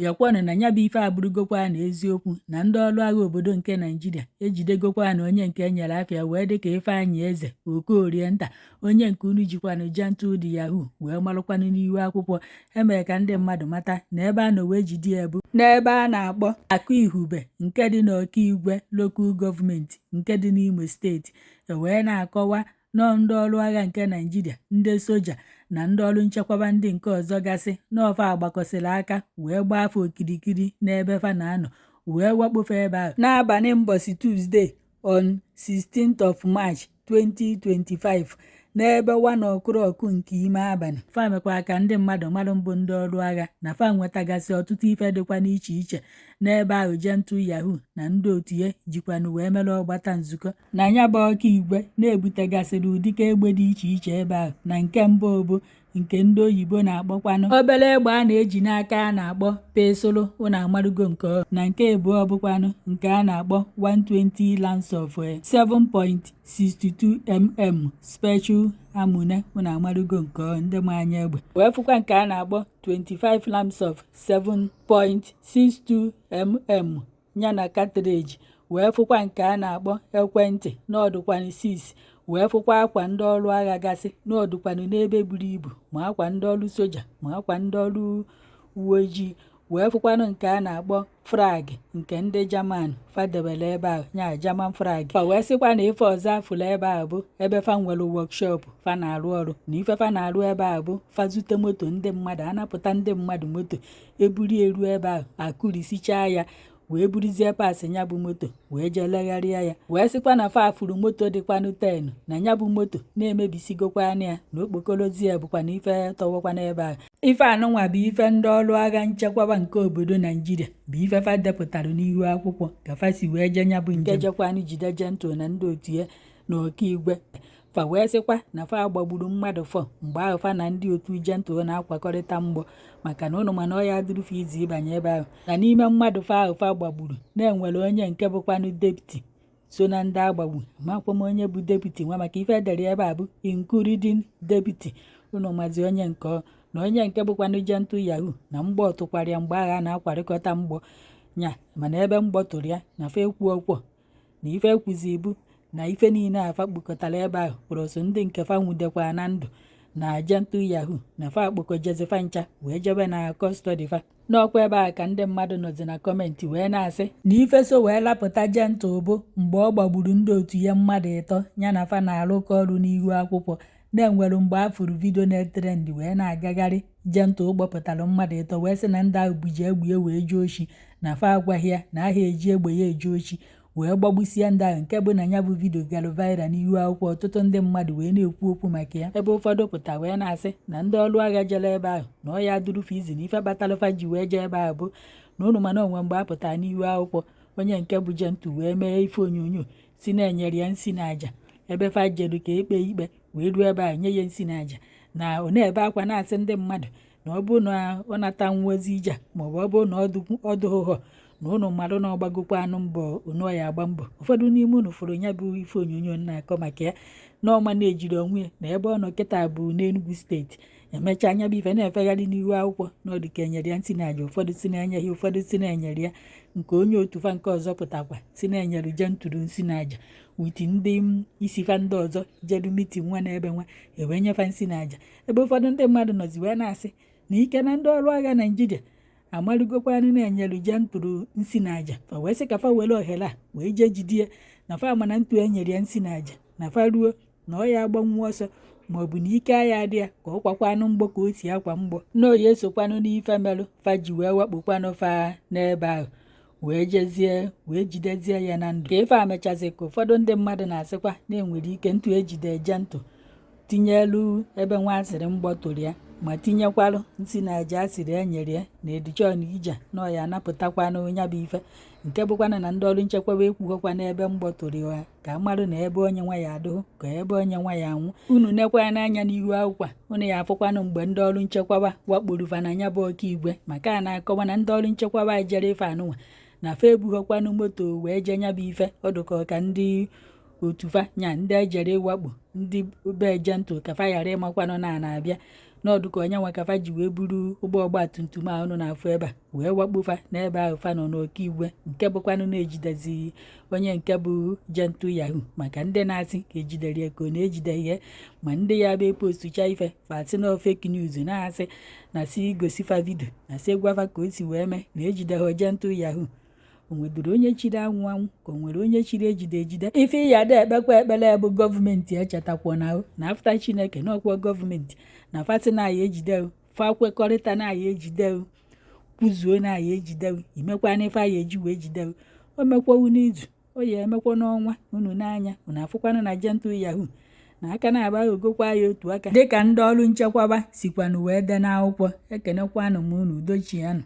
Bịakwanụ na ya bụ ife abụrụgokwa na eziokwu na ndị ọrụ agha obodo nke Naijiria ejidegokwa na onye nke enyere afịa wee dịka Ifeanyị Eze Okorie nta, onye nke unu jikwanụ Gentle de Yahoo wee marụkwanụ n'ihu akwụkwọ. Emere ka ndị mmadụ mata na ebe a nọ wee jide ya bụ n'ebe a na-akpọ Akụ Ihube nke dị n'Ọkaigwe Local Government nke dị n'Imo Steeti. E wee na-akọwa nọọ ndị ọrụ agha nke Naijiria, ndị soja na ndị ọrụ nchekwaba ndị nke ọzọ gasị n'ọfa agbakọsịrị aka wee gbaa afọ okirikiri n'ebe fa na-anọ wee wakpofe ebe ahụ n'abalị mbọsị Tuesday on 16th of March 2025 n'ebe 1 o'clock nke ime abalị. Fa mekwa ka ndị mmadụ mara mbụ ndị ọrụ agha na fa nwetagasị ọtụtụ ife dịkwa n'iche iche n'ebe ahụ Gentle Yahoo na ndị otu ya jikwanụ wee mere ọgbata nzukọ na ya bụ Ọkaigwe na-ebutegasịrị ụdịka egbe dị iche iche ebe ahụ. Na nke mbụ bụ nke ndị oyibo na-akpọkwanụ obere egbe a na-eji n'aka a na-akpọ pistol, ụnụ amarugo nke ọ. Na nke abụọ bụkwanụ nke a na-akpọ 120 rounds of 7.62 mm special ammunition, ụnụ amarugo nke ọ, ndị ma anya egbe. Wee fụkwa nke a na-akpọ 25 rounds of 7.62 mm ya na cartridge. Wee fụkwa nke a na-akpọ ekwentị n'ọdụkwanụ 6. Wee fụkwa akwa ndị ọrụ agha gasị n'ọdụkwanụ n'ebe buru ibu, ma akwa ndị ọrụ soja ma akwa ndị ọrụ uwe ojii. Wee fụkwanụ nke a na-akpọ flag nke ndị German fadebere ebe ahụ, nya German flag. Fa wee sịkwa na ife ọzọ afụrụ ebe ahụ bụ ebe fa nwere workshop fa na-arụ ọrụ, na ife fa na-arụ ebe ahụ bụ fa zute moto ndị mmadụ, anapụta ndị mmadụ moto, eburu eru ebe ahụ akụrisichaa ya wee buruzie parts ya bụ moto wee jee legharịa ya. Wee sịkwa na fa furu moto dịkwanụ 10 na ya bụ moto na-emebisigokwa ya na okpokorozie bụkwa na ife tọwakwa n'ebe ahụ. Ife anụnwa bụ ife ndị ọrụ agha nchekwaba nke obodo Naijiria bụ ife fa depụtara n'ihu akwụkwọ ka fa si wee jee nya bụ njem jekwanụ jide Gentle na ndị otu ya na Ọkaigwe. Fa wee sịkwa na fa gbagburu mmadụ 4 mgbe ahụ fa na ndị otu Gentle na-akwakọrịta mgbọ, maka na ụnụ mana ọ ya dịrị izi ịbanye ebe ahụ. Na n'ime mmadụ 4 ahụ fa gbagburu, na-enwere onye nke bụkwanụ deputy so na ndị agbagbu. Makwa m onye bụ deputy nwa, maka ife edere ebe a bụ including deputy. Ụnụ mazi onye nke ọ na onye nke bụkwanụ Gentle Yahoo na mgbọ tụkwara ya mgbe agha na-akwarịkọta mgbọ nya, mana ebe mgbọ tụrụ ya na fa ekwu ọkwọ na ife ekwuzi bụ na ife niile a fa kpokọtara ebe ahụ plus ndị nke fa nwudekwa na ndụ na Gentle Yahoo na fa akpọkọjezi fa ncha wee jebe na custody fa. N'ọkwa ebe a ka ndị mmadụ nọzi na comment wee na-asị na ife so wee lapụta Gentle bụ mgbe ọ gbagburu ndị otu ya mmadụ 3 ya na fa na-arụkọ ọrụ n'ihu akwụkwọ. Na-enwere mgbe a fụrụ video na-etrend wee na-agagharị, Gentle gbọpụtara mmadụ 3 wee sị na ndị ahụ buji egbe ya wee jee oshi, na fa agwaghị ya na aha eji egbe ya eje oshi, wee gbagbusie ndị ahụ, nke bụ na ya bụ video gara viral n'ihu akwụkwọ, ọtụtụ ndị mmadụ wee na-ekwu okwu maka ya, ebe ụfọdụ pụta wee na-asị na ndị ọrụ agha jere ebe ahụ na ọ ya dụrụ izi na ife kpatara fa ji wee jee ebe ahụ bụ na ụnụ mana onwe mgbe a pụtara n'ihu akwụkwọ onye nke bụ Gentle wee mee ife onyonyo si na-enyere ya nsi na aja ebe fa jeru ka ekpe ikpe, wee ruo ebe ahụ nye ya nsi na aja, na ọ na-ebe akwa na-asị ndị mmadụ na ọ bụrụ na ọ nata nwa ozi ije a, maọbụ ọ bụrụ na ọ dụghụghọ na ụnụ mmadụ na ọgbagokwa anụ mbọ onu ya agba mbọ. Ụfọdụ n'ime unu fụrụ ya bụ ife onyonyo na-akọ maka ya na ọma na-ejiri onwe ya na ebe ọ nọ kịta bụ n'Enugu Steeti. Emechaa anya bụ ife na-efegharị n'ihu akwụkwọ na ọ dị ka enyere ya ntị na aja, ụfọdụ si na-enye ya, ụfọdụ si na-enyere ya nke onye otu fa nke ọzọ pụtakwa si na-enyere Gentle nsi na aja with ndị isi fa ndị ọzọ jeru meeting nwa n'ebe nwa ewee nyefa nsi na aja, ebe ụfọdụ ndị mmadụ nọzi wee na-asị na ike na ndị ọrụ agha Naijiria amarụgokwanụ na-enyere Gentle nsi na aja, fa wee sị ka fa were ohere a wee jee jidie na fa mana ntu enyere ya nsi na aja na fa ruo na ọ ya agbanwu ọsọ maọbụ na ike agha adị ya ka ọ kwakwanụ mgbọ ka o si akwa mgbọ na oyi esokwanụ n'ife merụ fa ji wee wakpokwanụ fa n'ebe ahụ wee jezie wee jidezie ya na ndụ. Ka ife a mechazi ka ụfọdụ ndị mmadụ na-asịkwa na enwere ike ntụ ejide Gentle tinyelu ebe nwa asịrị mgbọ tụrụ ya, ma tinyekwarụ nsi na aja asịrị enyere ya na edichọn ije na ọ ya anapụtakwanụ ya bụ ife, nke bụkwanụ na ndị ọrụ nchekwaba ekwughọkwa n'ebe mgbọ tụrụ ya ka amarụ na ebe onye nwa ya adụghụ ka ebe onye nwa ya anwụ. Unu nekwa n'anya n'ihu akwụkwọ a, unu ya afụkwanụ mgbe ndị ọrụ nchekwaba wakporo fa na ya bụ Ọkaigwe, maka a na-akọwa na ndị ọrụ nchekwaba jere ife anụnwa na fa ebughọkwanụ moto wee jee nya bụ ife ọdụkọ ka ndị otu fa nya ndị ejere ịwakpo ndị be Gentle ka fa ghara ịmakwanụ na na-abịa. N'ọdụ ka onye nwa ka fa ji wee buru ụgbọ ọgba tum tum a unu na-afụ ebe a wee wakpo fa n'ebe ahụ fa nọ n'Okigwe, nke bụkwanụ na-ejidezi onye nke bụ Gentle Yahoo, maka ndị na-asị ka ejidere ya ka ọ na-ejideghị ya, ma ndị ya bụ epostucha ife fa asị na fake news, na-asị na si gosi fa video, na si gwafa ka o si wee mee na ejideghị Gentle Yahoo. O nwedoro onye chiri anwụ anwụ, ka o nwere onye chiri ejide ejide? Ife ya ada ekpekwa ekpere bụ gọọmenti echetakwa na after Chineke n'ọkwa gọọmenti na fati na ya ejide fa kwekọrịta na ya ejide, kwuzuo na ya ejide, imekwa n'ife ya eji wee jide. O mekwawu n'izu, o ya emekwa n'ọnwa, unu n'anya unu afụkwanụ na Gentle Yahoo na aka na-aba ogokwa ya otu aka, dịka ndị ọrụ nchekwaba sikwanụ wee dee n'akwụkwọ. Ekenekwanụ m unu, udochianụ.